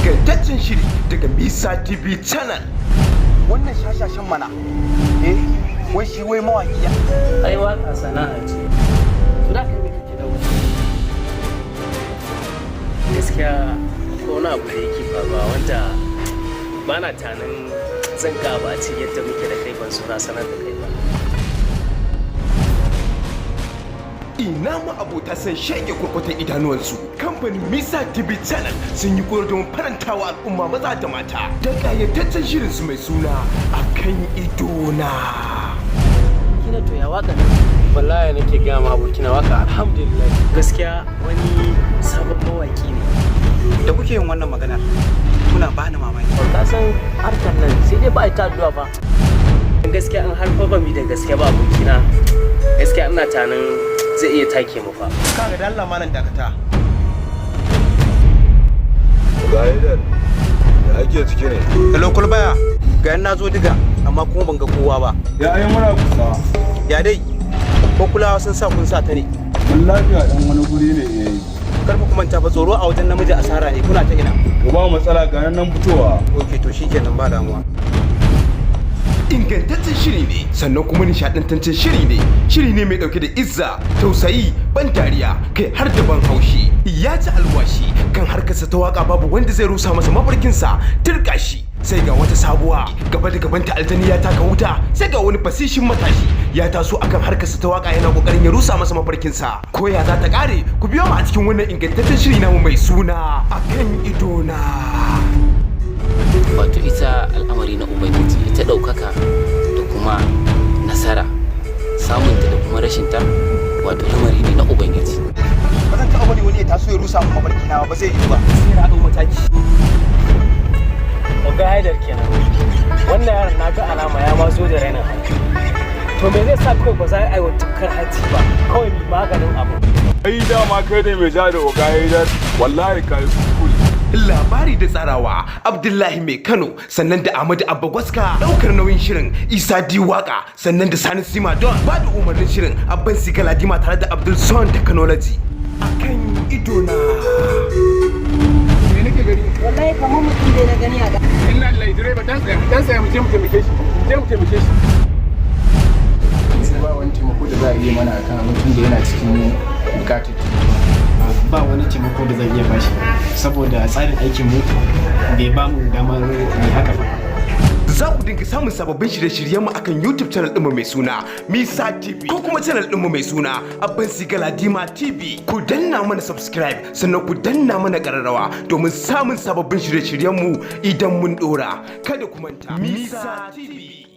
Ingantaccen shiri daga Misa TV Channel. Wannan shashashan mana, eh, wai shi wai mawaki ya Ai waka sana'a ce. To da kai me kake da wani? Gaskiya ko wani abu da yake faruwa wanda ba na tunanin zan ga abu a ce yadda muke da kai ban so na sanar da kai ba. Ina ma abota san shege kurkwatan idanuwansu. Kamfanin Misa TV Channel sun yi koyar domin farantawa al'umma maza da mata da ƙayataccen shirinsu mai suna Akan Idona. Kina to ya waka ne? Wallahi nake ga ma abokina, waka alhamdulillah. Gaskiya wani sabon mawaki ne. Da kuke yin wannan maganar kuna bani mamaki. Ka san harkar nan sai dai ba a yi ta addu'a ba. Gaskiya an har fa ba mi da gaske ba abokina. Gaskiya ina tunanin zai iya take mu fa. Kaga, da Allah malam, dakata. Ga da ake ciki ne. Hello, Kulbaya, ga na zo diga amma kuma ban ga kowa ba. Ya ai muna kusa. Ya dai, ko kulawa sun sa kun sa ta ne? Mun lafiya, dan wani guri ne eh. Karfa kuma ta fa, tsoro a wajen namiji asara ne. Kuna ta ina? To ba matsala, ga nan fitowa. Okay, to shikenan, ba damuwa. Ingantaccen shiri ne, sannan kuma nishaɗantaccen shiri ne. Shiri ne mai ɗauke da izza, tausayi, ban dariya, kai har da ban haushi. Ya ci alwashi kan harkarsa ta waka babu wanda zai rusa masa mafarkinsa. Turka shi, sai ga wata sabuwa gaba da gabanta aljani ya taka wuta. Sai ga wani fasishin matashi ya taso akan harkarsa ta waka, yana kokarin ya rusa masa mafarkinsa. Ko ya za ta kare? Ku biyo mu a cikin wannan ingantaccen shiri namu mai suna Akan Idona. Wato ita al'amari na Ubangiji, ita ɗaukaka da kuma nasara, samunta da kuma rashinta, wato lamari ne na Ubangiji. Ba zan taɓa bari wani ya taso ya rusa min mafarki na ba, zai yi ba, sai na ɗau mataki. Oga Haidar kenan. Wannan yaron na ga alama ya ma zo da rainin hankali. To me zai sa kawai ba za a yi wa tukar hanci ba? Kawai mu maganin abu. Ai dama kai ne mai ja da Oga Haidar, wallahi kai kuskure. Labari da tsarawa Abdullahi Mai Kano, sannan da Ahmadu Abba Gwaska. Daukar nauyin shirin Isa D Waka, sannan da Sani Sima Don. Ba da umarnin shirin Abban Sigaladima tare da Abdul Son Technology. Akan Idona. Me nake gani? Wallahi kamar mutum dai na gani a ga. Inna lillahi! Direba, dan tsaya, dan tsaya, mu je mu taimake shi, mu je mu taimake shi. Ba wani taimako da za a yi mana akan mutum da yana cikin bukatar? Ba wani taimako da zan iya bashi saboda tsarin aikin mu bai ba mu damar mu haka ba. Za ku dinga samun sababbin shirye-shiryenmu akan YouTube channel ɗinmu mai suna Misa TV ko kuma channel ɗinmu mai suna Abban Sigaladima TV. Ku danna mana subscribe, sannan ku danna mana ƙararrawa domin samun sababbin shirye-shiryenmu idan mun ɗora. Kada ku manta, Misa TV.